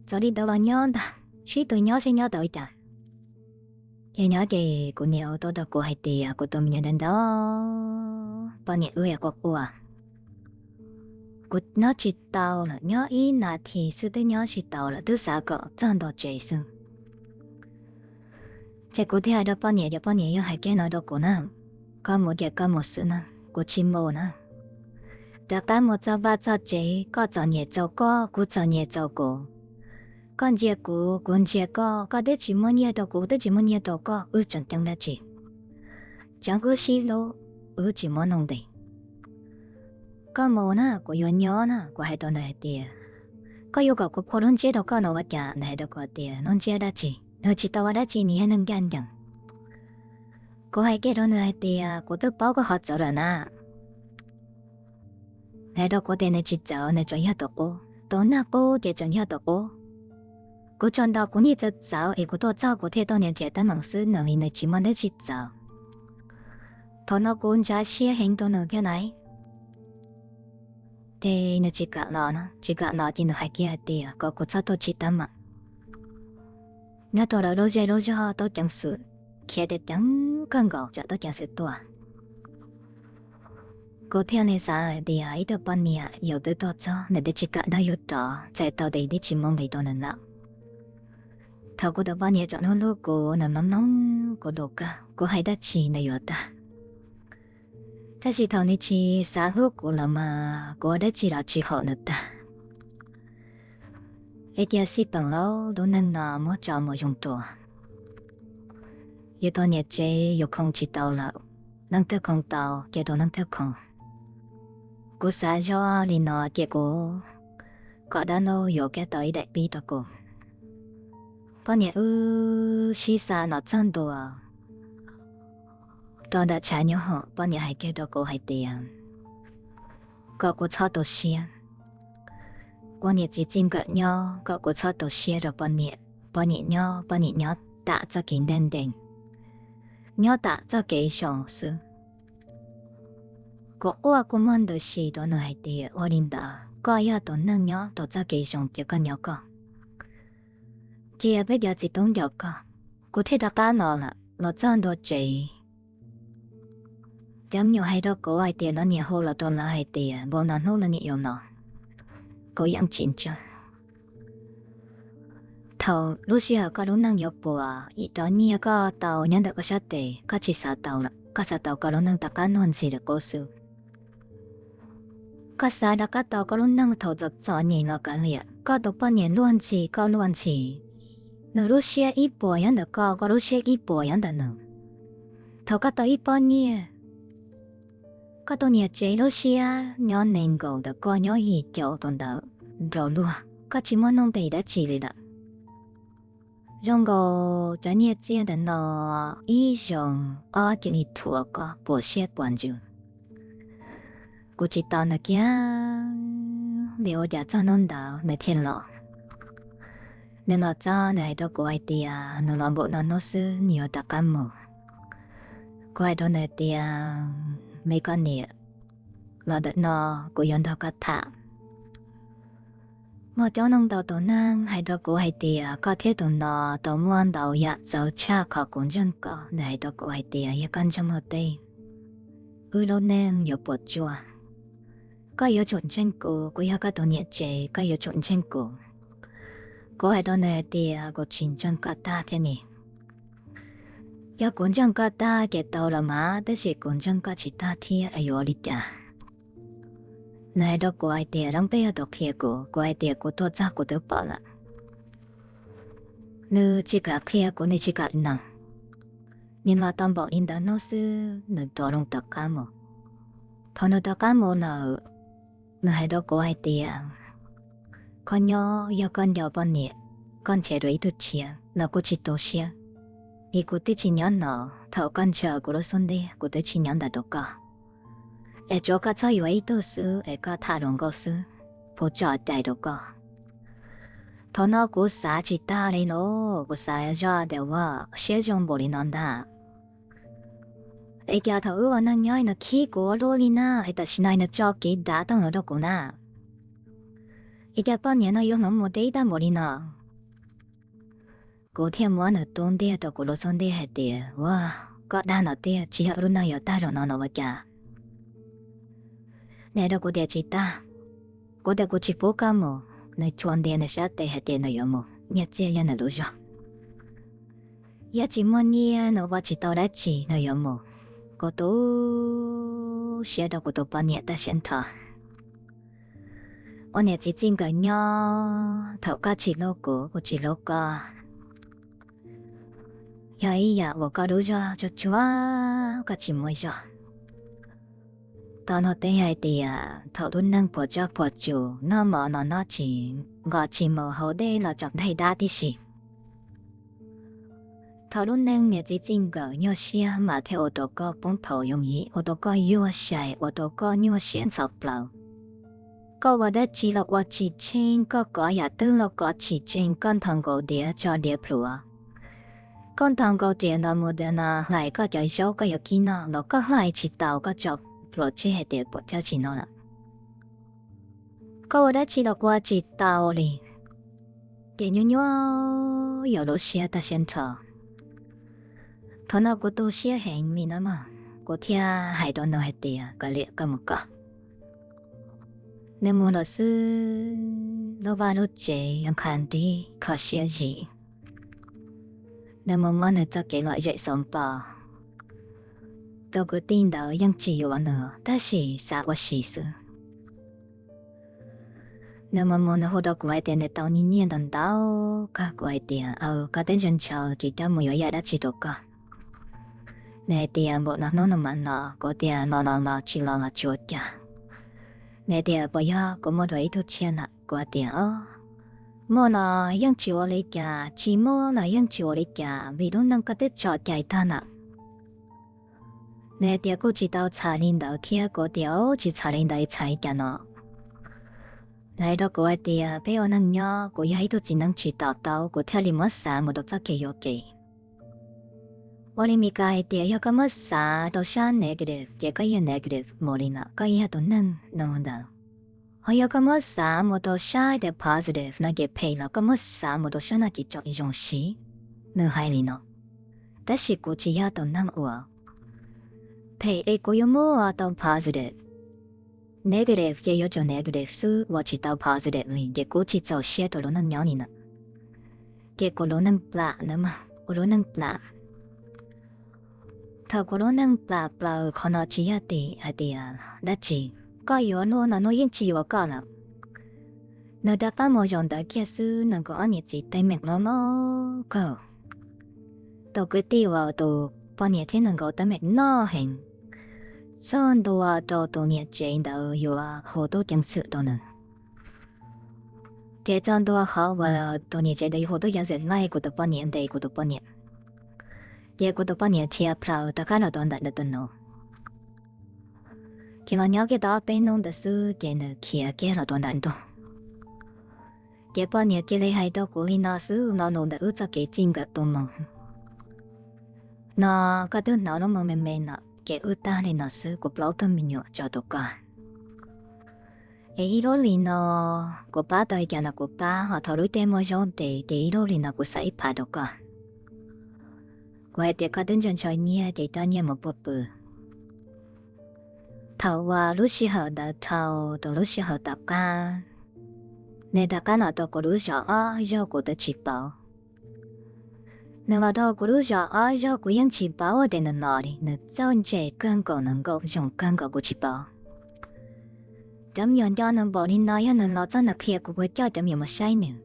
Txawm li ntawd los nyob ntag, sib tw nyob seb nyob tau li cas. Ces nyob ces kuv niam hu tuaj rau kuv hais tias kuv tus me nyuam ntawd ntawd poj niam wb quaj quaj, kuv nyob tsis tau lawm, nyob ib nas this xwb twb nyob tsis tau lawm, twb xav kom txog ntua tsev xwb. Ces kuv thiaj hais rau poj niam, ces poj niam yog hais kiag no rau kuv na, Koj mus ces koj mus xwb na, kuv tsis mus na. Rov qab mus txog vaj txog tsev, koj txom nyem txaus koj, kuv txom nyem txaus kuv. Koj ntsia kuv, kuv ntsia koj, koj twb tsis muaj nyiaj rau kuv, twb tsis muaj nyiaj rau koj, wb tseem ceeb dab tsi? Tseem wb sib hlub, wb tsis muab noj nqis. Koj mus na, kuv yuav nyob na. Kuv hais rau nws hais tias, Koj yuav kom kuv phua lub ntsiab rau koj no ua cas? Nws hais rau kuv tias, Lub ntsiab dab tsi? Nws tsis tau ua dab tsi, nws yog neeg ncaj ncees. Kuv hais kiag rau nws hais tias, Kuv twb paub koj qhov txawv lawm na. Hais rau kuv tias nws tsis txawv, nws tseem yog tus qub, tus nag qub ces tseem yog tus qub. Kuv tso nto kuv niag txawv txawv es kuv tuaj txog kuv thiaj tau niam nrhiav teeb meem xwb, nws li nws tsis muaj dab tsi txawv. Thaum no kuv ntshav siab heev rau nws thiab na. Ces nws tsis kam los no, tsis kam los ces nws hais kiag hais tias kom kuv txhob tuaj tsim teeb meem. Nyob rau lawv lub zej lub zog tau ceev xwm, khiav tias ceev kawg nkaus tsam tau ceev xwm tuaj. Kuv thiaj li xav hais tias ib tug poj niam yus twb tuaj txog nws twb tsis kam nrog yus rov, txhais tau tias yus twb tsis muaj nqis rau nws lawm. Thaum kuv tus poj niam tseem hlub hlub kuv, nws mloog mloog kuv lus kawg, kuv hais dab tsi nws yuav tag. Tab sis thaum nws tsis xav hlub kuv lawm mas kuv ua dab tsi los tsis haum nws tag. Es tias xij peem lauj, lub neej no muab tso mus zoo dua. Yus tus niam tsev yus khoo tsis tau lawm, leej twg khoo tau ces tus leej twg khoo. Kuv xav zoj li no ces kuv kom dab laug yuav kiag tau ib daim pib rau kuv. Poj niam wb sib xa los txog ntua rau nram tshav nyob hoom, poj niam hais kiag rau kuv hais tias kom kuv txhob tu siab. Poj niam txiv txij nkawm nyob, kom kuv txhob tu siab rau poj niam. Poj niam nyob, poj niam nyob tam txoj kev nteg ntees, nyob tam txoj kev zoo xwb. Kuv quaj kuv muag ntws si rau nws hais tias ua li ntawd, koj yog tus neeg nyob rau txoj kev zoo ces koj nyob koj, cia peb cov txiv tub nco koj. Kuv thiaj rov qab los lawm, los txog ntua tsev. Cov me nyuam hais rau kuv hais tias lawv niam hu los rau lawv hais tias npaum no hnub lawv niam yuav los, kuv yeej tsis ntseeg. Thaum lub sij hawm koj lub neej yuav puas, ib cov nyiaj koj tau nyob ntawm koj sab tes koj tsis xav tau lawm, koj xav tau koj lub neej rov qab luag ntxhi lawm qub xwb. Koj xav rov qab tau koj lub neej thaum txom txom nyem los kav liam, koj tus poj niam luag ntxhi koj luag ntxhi. Nws lub siab ib puas nyob ntawm koj, koj lub siab ib puas nyob ntawm nws. Thaum koj tau ib pob nyiaj, koj tus niam tsev lub siab nyob nees nkaum ntawm koj nyob yim caum tus ntawd nraus luag, koj tsis muaj nuj nqis dab tsi li lawm. Zoo nkaus cov nyiaj txiag ntawm no ib xyoos ob cia li thuam koj puas siab puas ntsws. Kuv tsis tos nws kiag li, ua cas txog hnub ntawd nws thiaj los. Nws los txog nws hais rau kuv hais tias nws los npaum no hnub xwb nws yuav rov qab mus. Kuv hais rau nws tias, me koj niam, los ntawm no kuv yuav nrog koj tham. Muaj coob leej ntau tus neeg hais rau kuv hais tias koj thiab tus no tau muaj ntau yam txawv tshaj qhov kuv ntseeg koj. Nws hais rau kuv hais tias yog koj ntseeg ua teb, wb lub neej yuav puas tsuaj. Koj yuav tsum ntseeg kuv, kuv yog koj tus niam tsev, koj yuav tsum ntseeg kuv. Kuv hais rau nws hais tias kuv tsis ntseeg koj tag thiab ni. Yog kuv ntseeg koj tag ces tau los mas, tab sis kuv ntseeg koj tsis tag thiab es yuav ua li cas? Nws hais rau kuv hais tias Loob twb yog tus qhia kuv. Kuv hais tias kuv tuaj txog kuv twb pom lawm. Nws tsis kam qhia kuv, nws tsis kam noog. Nws los tau npaum li ntawd hnub xwb nws rov loo rov qab mus. Thaum nws rov qab mus lawm, nws hais rau kuv hais tias, koj nyob yog koj nco poj niam, koj nrhiav dua ib tug tshiab los kuj tsis tu siab, vim kuv twb tsis nyob no. Thaum koj ntshaw kuv lub xub ntiag kuv twb tsis nyob ntawd rau koj, es tsuav koj txhob yuav ib tug xwb es koj tham hluas nkauj xwb, puas tsom cai rau koj? Thaum no kuv xav tsis tag li lauj, kuv xav zoj tias ua siab zoo npaum li no ntag. Es cas thaum wb ua neej nyob no khib kuv ua luaj li na, es tam sim no nws tso kev dav tag no rau kuv na. Es cas poj niam no yuav hloov mus deb tag npaum li no? Kuv thiaj muab nws tus ntiag rau kuv lub xub ntiag hais tias, ua, koj dag no tiag, tsis yog wb lub neej yuav tag zoo no no ua cas? Nws hais rau kuv tias tsis tag. Kuv tias kuv tsis pub koj mus. Nws chua ntiag nws sab tes hais tias nws yuav mus, nyiaj txiag yog nws lub zog. Yog tsis muaj nyiaj nws ua tsis tau dab tsi nws yuav mus. Kuv tu siab rau kuv tus poj niam tag siab nrho. Ua niam txiv txij nkawm nyob, thaum koj tsis hlub kuv, kuv tsis hlub koj, yog ib yam uas koj lub zog tsuag tsuag, koj tsis muaj zog. Tau nug teb hais tias thaum lub neej puas tsob puas tsus, noj mov los noj tsis, nqos tsis mus, haus dej los tsom ntaig dab tib si. Thaum lub neej niam txiv txij nkawm nyuaj siab mas thiaj ua rau koj poob thaum yooj yim, ua rau koj yuag sai, ua rau koj nyuaj siab ntxhov plaws. Koj ua dab tsi los ua tsis tsheej, koj kov yam twg los kov tsis tsheej, koj nthos nkaus diav tso diav plhuav, koj nthos nkaus riam nthos mus diav no, hlais koj cov zaub koj yuav kib noj los koj hlais tsis tau, koj tso plhuav tseg hais tias puas chawj tsis noj lawm. Koj ua dab tsi los ua tsis tau li, ces nyuaj nyuaj yuav lub siab tag siab nrho. Thaum no kuv tu siab heev li no mas, kuv thiaj hais rau nws hais tias kav liam, koj mus koj. Nws mus lawm xwb, lub vaj lub tsev yuav nqhis nrig kho siab zim. Nws mus muab nws txoj kev lom zem xauv npo. Tus kwv tij ntawd yeej tsis yuav nws tab sis xav ua si xwb. Nws mus mus nws hu rau kuv hais tias nws tau nyiaj ntau ntau kawg. Kuv hais tias, aw, koj twb ntshaw ntshaw ces coj mus yuav yam dab tsi rau koj? Nws hais tias npaum no hnub no mas no. Kuv tias los los los, tsis los los tsis ua cas. Nws hais tias puas yog kuv muaj dua ib tug tshiab na? Kuv tias, muaj los yeej tsis ua li cas, tsis muaj los yeej tsis ua li cas, vim lub neej koj twb tso cai tag na. Nws hais tias kuj tsis tau txhais li ntawd thiab. Kuv tias, tsis txhais li ntawd txhais li cas no? Nws hais rau kuv hais tias peb ua neej nyob, kuv yog ib tug txiv neej tsis to taub, kuv thiaj li muab xav mus rau txoj kev yuam kev. Ua li Mis Kas hais tias yog koj muab xav rau sab negative ces koj yog negative mus li no, koj yog tus neeg no ntawd. Ho yog koj muab xav mus rau sab tias positive no ces phem los koj muab xav mus rau sab no ces tsom zoo siv. Nws hais li no. Tab sis kuv tsis yog tus neeg uas phem es kuv yuav muab ua tau positive. Negative ces yuav tsum negative xwb, ua tsis tau positive li ces kuv tsis txaus siab rau lub neej nyob li na. Ces kuv lub neej plam na, kuv lub neej plam. Thaum kuv lub neej plam plaws qhov no tsis yog tim hais tias dab tsi, Koj yuav luag no luag yeej tsis yuav koj lawm. Nws rov qab mus zaum ntawd kiag xwb, nws nkawd ob niam txiv teeb meem loj loj kawg. Tus kwv tij uas tus poj niam thiab nws nkawd teeb meem loj heev, txog ntua rau tus niam tsev ntawd yuav hu tub ceev xwm rau nws. Ces txog ntua qhov uas tus niam tsev ntawd yuav hu tub ceev xwm laij kuv tus poj niam, ntes kuv tus poj niam, ces kuv tus poj niam dhia plaws rov qab los rau ntawm nws tus nus. Ces los nyob kiag tau ob peb hnub ntawd xwb ces nws khiav kiag los rau ntawm ntuj. Ces poj niam cia li hais rau kuv li no xwb, lo lus ntawm wb txoj kev txij nkawm tus moos no, koj twb hnov lub moos me me no, ces wb tag li no xwb, kuv plaub tug me nyuam tso rau koj. Es ib lub li no, kuv pab tau li cas los kuv pab, ho thaum lub caij muaj zaub ntes ces ib lub li no kuv xa ib phav rau koj. Kuv hais tias koj twb ntshaw ntshaw nyiaj ces coj nyiaj mus pua pw. Thaum uas lub sij hawm ntawd dhau, rau lub sij hawm tom qab, nws rov qab los rau kuv lub zos ob zaug kuv twb tsis paub. Nws los rau kuv lub zos ob zaug kuv yeej tsis paub tias nws los li, nws txawj ntse kawg nkaus, nws nkauj zoo kawg nkaus kuv tsis paub. Cov me nyuam nco nws npaum li no, yog nws los txog nws qhia kuv puas coj cov me nyuam mus saib nws.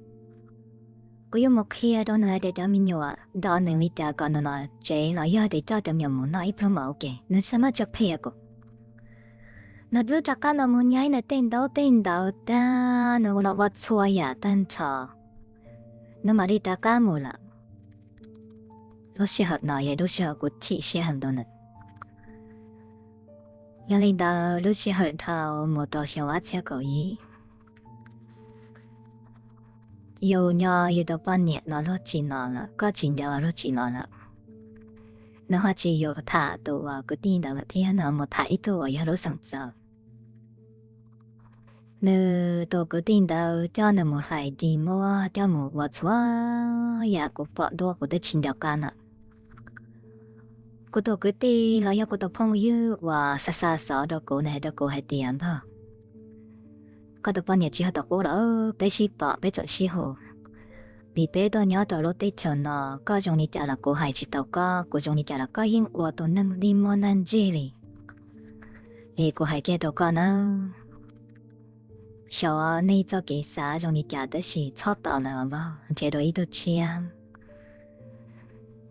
Kuv yuav mus qhia rau nws hais tias cov me nyuam nco nws li cas kom nws los tsev los yog tias coj cov me nyuam mus noj ib pluag mas ua ke, nws tsis muaj tsawg qhia kuv. Nws twb rov qab los mus nyaib nws tej ntaub tej ntawv tag, nws los ua txhua yam tag nrho, nws mam li rov qab mus lawm. Lub sij hawm no yog lub sij hawm kuv chim siab heev rau nws. Yog li ntawd lub sij hawm dhau mus rau xyoo ob txhiab kaum ib, yus nco yus tus poj niam los luag tsis los lawm, koj tsis nco los luag tsis los lawm. Nws ho tsis yus tham tus uas kwv tij ntawd lawm thiab, nws mus tham ib tug uas yog lub xeem Txawv. Nws tus kwv tij ntawd coj nws mus hlais dib muab, coj mus ua txhua yam kuv pom dua kuv twb tsis nco qab lawm. Kuv tus kwv tij los yog kuv tus phooj ywg uas xa xa xov rau kuv, nws hais rau kuv hais tias, Npawg, koj tus poj niam tsis yog tus qub lawm, peb sib pom peb tseem sib hu. Vim peb tuaj nyob rau lub teb chaws no, koj zoo li cas los kuv hais tsis tau koj, kuv zoo li cas los koj yeej ua tus neeg dig muag ntaj ntseg li. Es kuv hais kiag rau koj na, xyov nej txoj kev xav zoo li cas tab sis txhob tos lawm os, nrhiav dua ib tug tshiab.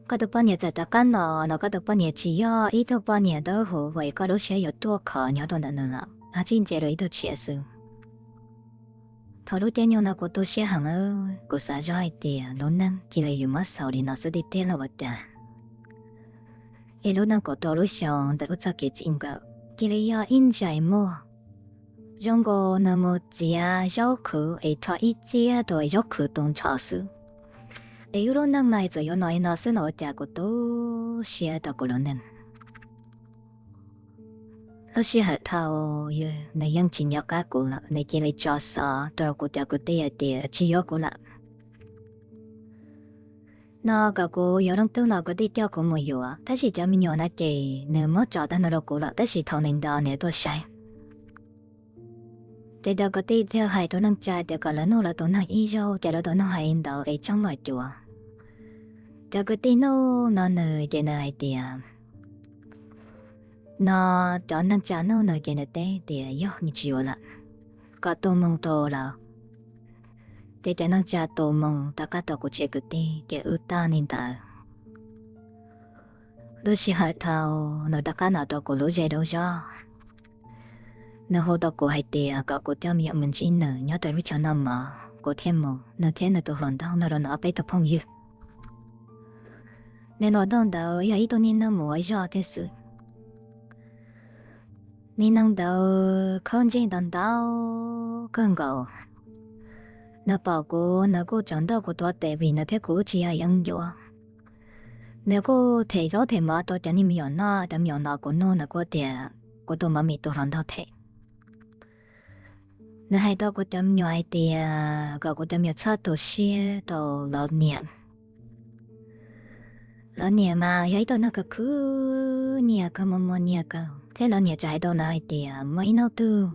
Koj tus poj niam txawm rov qab los los koj tus poj niam tsis yog ib tug poj niam dawb huv uas koj lub siab yuav ruaj khov nyob rau ntawm nws lawm, ho tsis nrhiav dua ib tug tshiab xwb. Thaum lub caij nyoog no kuv tu siab heev, kuv xav zoj hais tias lub neej cia li yuav muab xaus li no xwb tiag tiag los ua cas. Es lub neej kaum rau lub xyoo ntawm wb txoj kev txij nkawm cia li yog ib ntsais muag. Zoo nkaus nws mus txiav zaub khwv es rho ib txiab rau zaub khwv tu nrho xwb. Es wb lub neej no txawm yuav no li no xwb los ua cas kuv tu siab rau kuv lub neej. Lub sij hawm dhau, nws yeej tsis nco qab kuv lawm, nws cia li tso xov rau kuv cov kwv tij hais tias tsis yuav kuv lawm. No kom kuv yuav leej twg los kwv tij coj kuv mus yuav, tab sis cov me nyuam no ces nws muab tso tag nrho rau kuv lawm, tab sis thaum nws nco nws tuaj saib. Ces cov kwv tij thiaj hais rau neej tsa tias kom lawv nug lawv tus neeg ib zaug, ces lawv tus neeg hais li ntawd es tseeb los cuav. Cov kwv tij nug no nws ces nws hais tias, no cov neej tsa nug nws ces nws teb tias yog nws tsis yuav lawm, kom tus moos rau lawv. Ces cov neej tsa tus moos rov qab rau kuv tsev kwv tij ces wb tag li ntawd. Lub sij hawm dhau, nws rov qab los rau kuv lub zej lub zog. Nws hu rau kuv hais tias kom kuv coj me nyuam mus ntsib nws nyob rau lub chaw noj mov, kuv thiaj mus, nws thiab nws tus hluas nraug nrog rau nws ob peb tug phooj ywg. Nws hluas nraug ntawd yog ib tug niag neeg mus ua zog thiab xwb. Niag neeg ntawd khaub ntsej ntau ntau kawg nkaus. Nws pom kuv nws kuj tsaus ntuj kuv tuav tes vim nws thiab kuv wb tsis yog yeeb ncuab. Nws kuj them zaub them mov rau cov niag me nyuam noj, cov me nyuam no kuv nug nws kuj tias kuv tus mov mis tus hluas nraug them. Nws hais rau kuv cov me nyuam hais tias kom kuv cov me nyuam txhob tu siab rau lawv niam. Lawv niam mas yog ib tug neeg kawg khwv nyiaj kawg muag muag nyiaj kawg, thiab lawv niam tseem hais rau lawv hais tias muaj ib hnub twg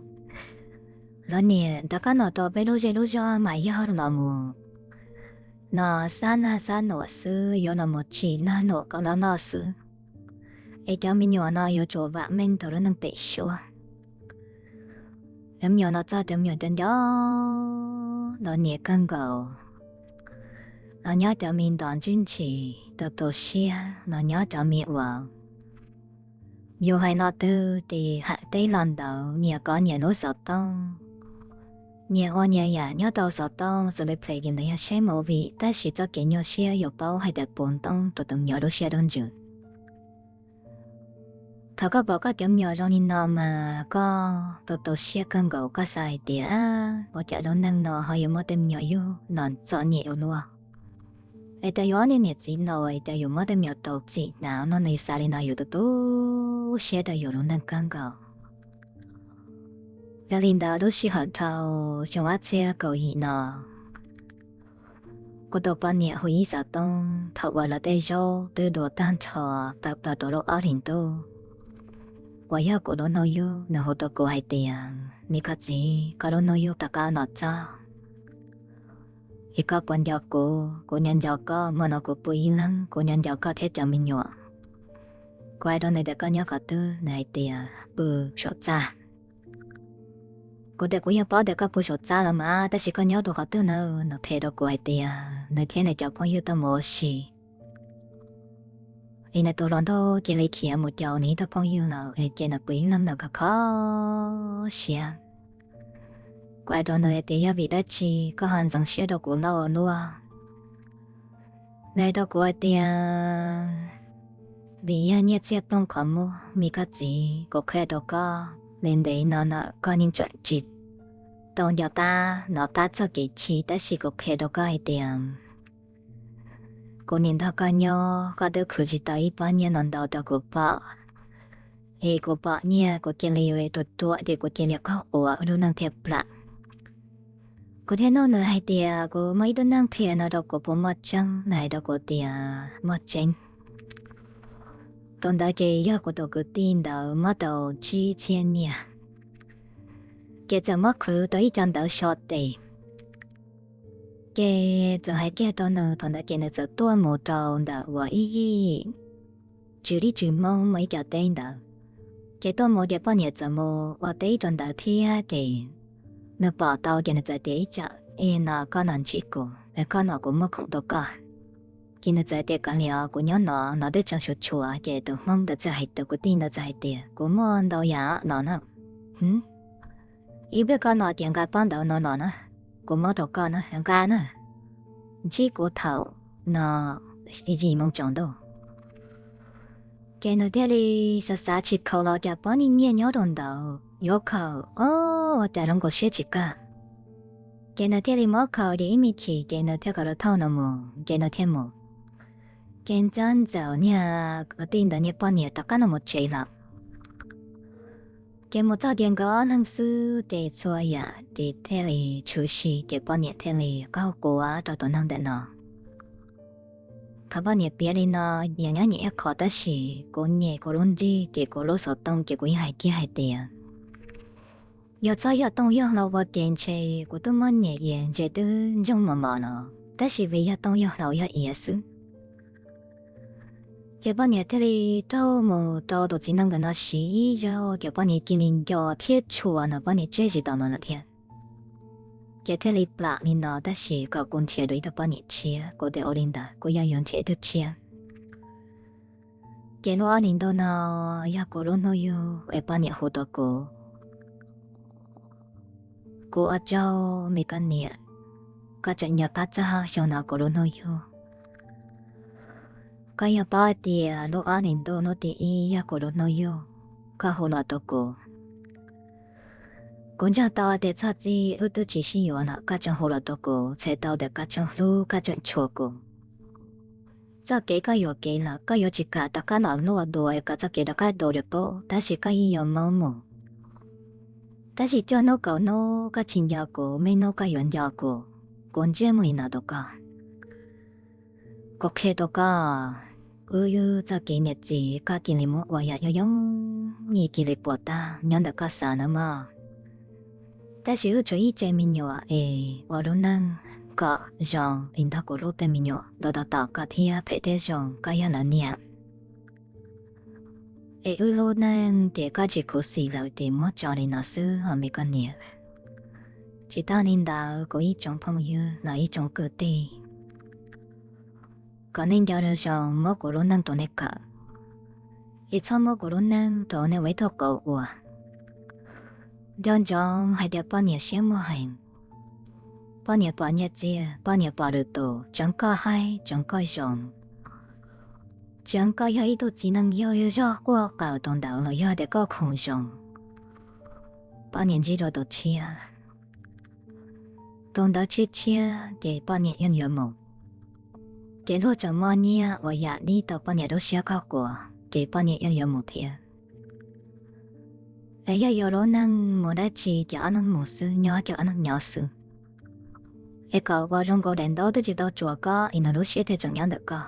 lawv niam rov qab los rau peb lub zej lub zog mas yog los mus no xab nag xab nuam xwb, yuav los mus tsim nag nuam kom loj loj xwb. Es cov me nyuam no yuav tsum vam meej rau lub neej pem suab. Cov me nyuam no txog cov me nyuam cov nco los niam kawg nkaus, los nyob cov me ntos ntswb ntshis tau tu siab, los nyob cov me uas yus hais no twg ces hais teb los ntawd, nyias kov nyias lub xov tooj, nyias ua nyias yam nyob rau xov tooj, xws li phem ces ntawd yog saib movie, tab sis txoj kev nyuaj siab yus paub hais tias puv ntoob rau tus me nyuam lub siab lub ntsws. Thaum koj pom koj cov me nyuam zoo li no mas koj tu tu siab kawg nkaus, koj xav hais tias ua cas lub neej no ho yuav muaj tej me nyuam yug los txom nyem ua luaj, es cas yus ob niag niam txiv laus es cas yus muab tej me nyuam rau txim hnav no, nws xav li no yus tu tu siab rau yus lub neej kawg nkaus. Yog li ntawd lub sij hawm dhau xyoo ob txhiab kaum yim no, kuv tus poj niam hu ib xov tooj thaum uas lawv tej zaub twb dua tag nrho tawm plaws rau lub ob hlis ntuj, uas yog kuv lub hnub yug, nws hu rau kuv hais tias, me koj txiv, koj lub hnub yug rov qab los txog, es koj puas nco kuv? Kuv nco nco koj, hmo no kuv pw ib leeg kuv nco nco koj thiab cov me nyuam. Kuv hais rau nws tias koj nyob qhov twg, nws hais tias pw saum txaj. Kuv tias kuv yeej paub tias koj pw saum txaj los mas, tab sis koj nyob rau qhov twg na? Nws qhia rau kuv hais tias nws thiab nws cov phooj ywg tuaj mus ua si, es nws tus hluas nraug cia li khiav mus caum nws ib tug phooj ywg lawm, ces nws pw ib leeg nws kho kho siab. Kuv hais rau nws hais tias yog vim dab tsi koj ho ntxeev siab rau kuv ua luaj? Nws hais rau kuv hais tias vim yog nyiaj txiag plooj qhov muag, me koj txiv, kuv qhia rau koj, ntev ntev no na koj yeej tseem tsis tau nco qab hnov qab txoj kev chim, tab sis kuv qhia rau koj hais tias kuv nim nrog koj nyob koj twb khwv tsis tau ib pob nyiaj no ntau rau kuv pom, es kuv pom nyiaj kuv cia li ruam ruam ces kuv cia li qaug ua, wb lub neej thiaj plam. Kuv thiaj nug nws hais tias kuv muaj ib tug neeg qhia no rau kuv puas muaj tseeb, nws hais rau kuv tias muaj tseeb. Tus ntawd ces yog kuv tus kwv tij ntawd muab tau tsib txhiab nyiaj, ces txawm muab qhwv tau ib co ntawv so tes. Ces txawm hais kiag rau nws, thaum ntawd ces nws txawm tuaj mus rau ntawm uas ib yim tswv li tswv Hmoob muaj ib co teb ntawd. Ces tuaj mus ces poj niam txawm mus ua teb rau ntawd thiab, ces nws pom tau ces nws txawm tias ib tsam ib no koj no ntsib kuv, koj no kuv muab khoom rau koj. Ces nws txawm tias kav liam, kuv nyob no no twb tseem tshuav tshuav, ces tus Hmoob ntawd txawm hais, tus kwv tij ntawd txawm hais tias kuv muaj ntau yam no na. Ib pliag koj no ces nqa pob ntawv no los na, kuv muab rau koj na, nqa na, ntsib kuv thaum no yim moo tsaus ntuj. Ces nws thiaj li xav xav tsis khaus los cas pom niag nyiaj nyob rau ntawd, yuav khaws, o, ua cas zoo nkaus siab tsis kaj. Ces nws thiaj li muab khaws ces ib me chim ces nws thiaj kom lawv thauj nws mus ces nws thiaj mus. Ces ntxawm ntxawm niag kwv tij ntawd niag poj niam rov qab los mus tsev lawm. Ces mus txog ces nkawd ob leeg xwb ces txhua yam ces thiaj li tshwm sim ces poj niam thiaj li qaug ua rau tus neeg ntawm no. Thaum poj niam piav li no, nyias nyob nyias ib qho tab sis kuv nyem kuv lub nrig ces kuv lub xov tooj ces kuv yeej hais kiag hais tias yog txhob yog tooj yog hlau ua ces ntshe kuv twb muab nyem iav ntshe twb ntsoog mos mos no, tab sis vim yog tooj yog hlau yog iav xwb. Ces poj niam thiaj li raug mus rau tus txiv neej ntawm no siv ib zaug ces poj niam cia li nco thiab tshua no poj niam tseg tsis tau no lawm thiab. Ces thiaj li plam li no tab sis kom kuv nrhiav dua ib tug poj niam tshiab, kuv tias ua li ntawd kuv yeej yuav nrhiav ib tug tshiab. Ces lub ob hlis ntuj no yog kuv lub hnub yug es poj niam hu rau kuv, kuv ua tsaug me koj niam, koj tseem nco qab txog xyoo no kuv lub hnub yug. Koj yog paub hais tias lub ob hlis ntuj hnub thib ib yog kuv lub hnub yug, koj hu los rau kuv. Kuv ntseeg tau tias txog txij wb twb tsis sib yuav lawm koj tseem hu los rau kuv, txhais tau tias koj tseem hlub koj tseem tshua kuv. Txoj kev koj yuam kev lawm koj yuav tsis kam rov qab los luaj dua kom txoj kev rov qab dua li qub, tab sis koj yeej yuav mus. Tab sis cuaj hnub kaum hnub koj tsis nco kuv, me hnub koj yuav nco kuv. Kuv ntsiag mus li no rau koj. Kuv qhia rau koj, wb txoj kev niam txiv koj cia li muab ua yam yooj yooj yim cia li puas tag nyob ntawm koj xav nawb mog. Tab sis wb tshuav ib tsev me nyuam es ua lub neej kom zoo es nrog kuv hlub tej me nyuam ntau tos tos koj thiab phem thiab zoo koj yog lawv niam. Es wb lub neej ces koj tsis khuv xim lawm ces muab tso li no xwb os me koj niam. Tsis tas li ntawd kuv ib tsoom phooj ywg los ib tsoom kwv tij, kom nej nco zoo zoo muab kuv lub neej rau nej kawm, es txhob muab kuv lub neej rau nej ua ib tug qauv ua. Nco ntsoov hais tias poj niam siab muag heev, poj niam pom nyiaj txiag, poj niam pom lwm tus, tseev koj haib, tseev koj zoo, tseev koj yog ib tug txiv neej yog yog zog quaj qawm tus ntawd los yog tias koj khoom zoo, poj niam ntsib dua tus tshiab, tus ntawd tshiab tshiab ces poj niam yeej yuav mus. Ces luag tseem muaj nyiaj uas yam li tau poj niam lub siab koj quas ces poj niam yeej yuav mus thiab. Es yog yuav lub neej mus dab tsi ces ob leeg mus xwb, nyob ces ob leeg nyob xwb. Es kom ua zoo nkaus daim ntaub twb tsis tau tsuas koj es nws lub siab thiaj tseem nyob ntawm koj.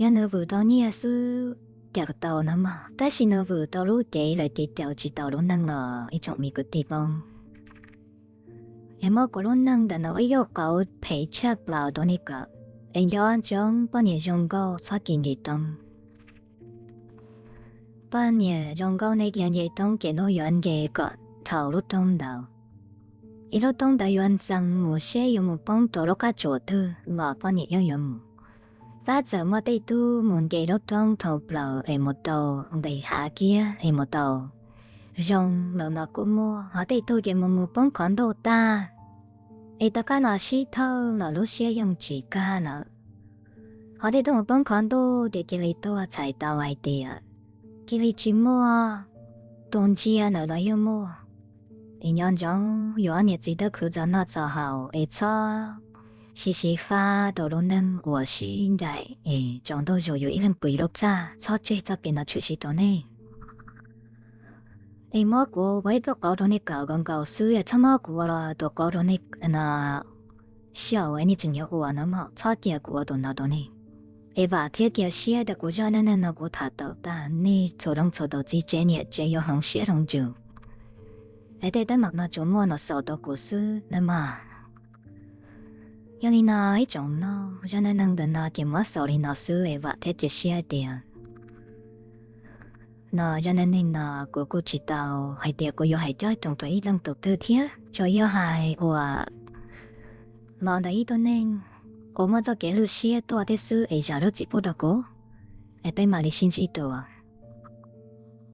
Yog nws vwm tau nyiaj xwb ces tau no mog, tab sis nws vwm tau lub cev lawm ces cas tsis tau lub neej los ib tsoom me kwv tij Hmoob. Es muab kuv lub neej ntawm no ua ib yam qauv phem tshaj plaws rau nej kawm. Es nco ntsoov poj niam zoo nkauj txhob cia nce roob. Poj niam zoo nkauj nej cia nce roob ces luag yuav nce kom dhau lub roob ntawd. Es lub roob ntawd yuav ntxeev mus seb yuav mus poob rau lub qab tsuas twg los poj niam yeej yuav mus. Tab txawm muaj tej tug mus nce lub roob dhau plaws es mus tau nqis hav kiag es mus tau zoo lawm los kuj muaj, ho tej tug ces mus mus poob qhov ntuj tag es tom qab no sib thawj los lub siab yeej tsis kaj lawm. Ho tej tug mus poob qhov ntuj ces cia li tuag txhais tau hais tias cia li tsis muaj tus ntsia lawm los yeej muaj. Es nco ntsoov yus ob niam txiv twb khwv txog noj txog haus es txhob sib sib fab rau lub neej uas sib ncaim es tsaus ntuj zus yus ib leeg pw lub txaj, txhob tseg txoj kev no tshwm sim rau nej. Es muab kuv ua ib tug qauv rau nej kawm nkaus nkaus xwb, txhob muab kuv ua tus qauv rau nej xyaum nej tseem yuav ua no mog, txhob cia kuv ua tus no rau nej. Es vam thiab cia siab tias kuv zaj neej neeg no kuv tham tawm tag, nej txhua leej txhua tus txiv tsev niam tsev yuav hloov siab hloov ntsws. Es tej teeb meem no tsuas muaj no xaus rau kuv xwb na mog. Yog li no ib tsoom mloog, zaj neej neeg ntawm no ces muab xaus li no xwb es vam thiab cia siab tias no zaj neej neeg no kuv kuj tsis tau hais tias kuv yuav hais coj coom rau ib leej tus twg thiab, tsuas yog hais uas los ntawm ib tug neeg uas muaj txoj kev lwj siab tuaj thiab xwb es zam lub txim pub rau kuv, es peb mam li sib ntsib dua.